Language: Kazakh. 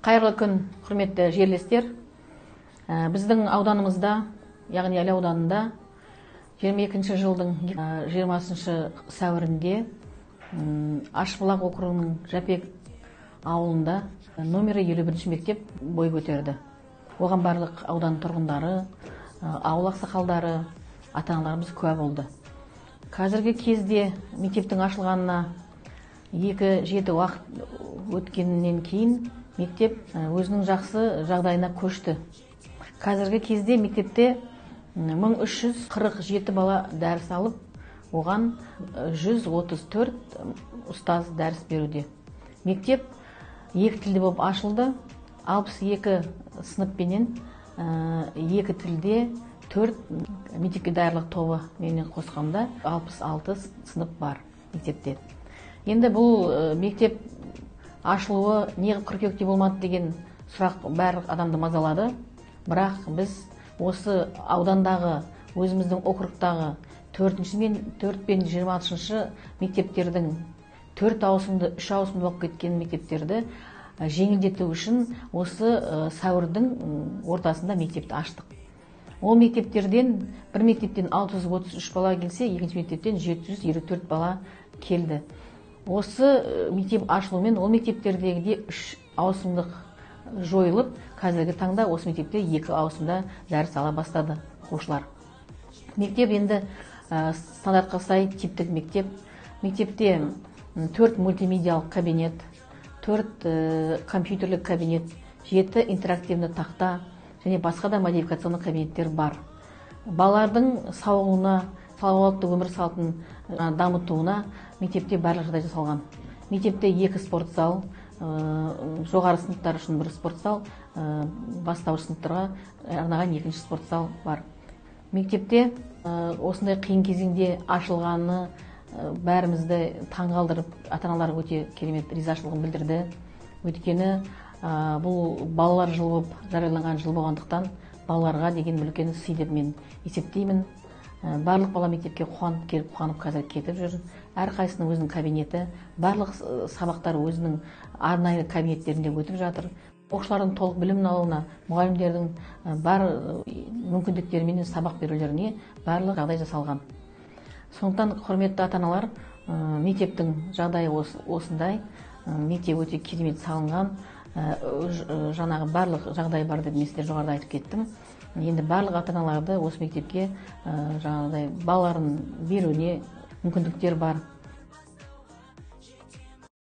Қайырлы күн, құрметті жерлестер. Біздің ауданымызда, яғни Іле ауданында 22 жылдың 20 сәуірінде Ащыбұлақ округінің Жәпек ауылында номері 51 мектеп бой көтерді. Оған барлық аудан тұрғындары, ауыл ақсақалдары, ата-аналарымыз куә болды. Қазіргі кезде мектептің ашылғанына 2-7 уақыт өткеннен кейін мектеп өзінің жақсы жағдайына көшті. Қазіргі кезде мектепте 1347 бала дәріс алып, оған 134 ұстаз дәріс беруде. Мектеп екі тілде болып ашылды. 62 сыныппенен екі тілде 4 мектепке даярлық тобы менен қосқанда 66 сынып бар мектепте. Енді бұл мектеп ашылуы неғып қыркүйекте болмады деген сұрақ барлық адамды мазалады. Бірақ біз осы аудандағы, өзіміздің округтағы 4 пен 26 мектептердің 4 ауысымды, 3 ауысымды болып кеткен мектептерді жеңілдету үшін осы сәуірдің ортасында мектепті аштық. Ол мектептерден бір мектептен 633 бала келсе, екінші мектептен 754 бала келді. Осы мектеп ашылуымен ол мектептердегіде 3 ауысымдық жойылып, қазіргі таңда осы мектепте 2 ауысымда дәріс ала бастады оқушылар. Мектеп енді стандартқа сай типтік мектеп. Мектепте 4 мультимедиялық кабинет, 4 компьютерлік кабинет, 7 интерактивті тақта және басқа да модификационды кабинеттер бар. Балалардың сауығуына, салауатты өмір салтын дамытуына мектепте барлық жағдай жасалған. Мектепте 2 спортзал, жоғары сыныптар үшін бір спортзал, бастауыш сыныптарға арналған екінші спортзал бар. Мектепте осындай қиын кезеңде ашылғаны бәрімізді таңғалдырып, ата-аналар өте керемет ризашылығын білдірді. Өйткені бұл балалар жылы болып жарияланған жыл болғандықтан балаларға деген үлкен сый деп мен есептеймін. Барлық бала мектепке қуанып келіп, қуанып қазір кетіп жүр. Әрқайсысының өзінің кабинеті, барлық сабақтар өзінің арнайы кабинеттерінде өтіп жатыр. Оқушылардың толық білімін алуына, мұғалімдердің бар мүмкіндіктерімен сабақ берулеріне барлық жағдай жасалған. Сондықтан, құрметті ата-аналар, мектептің жағдайы осындай. Мектеп өте керемет салынған, жаңағы барлық жағдай бар деп мен сіздер жоғарыда айтып кеттім. Енді барлық ата-аналарды осы мектепке жаңағыдай балаларын беруіне мүмкіндіктер бар.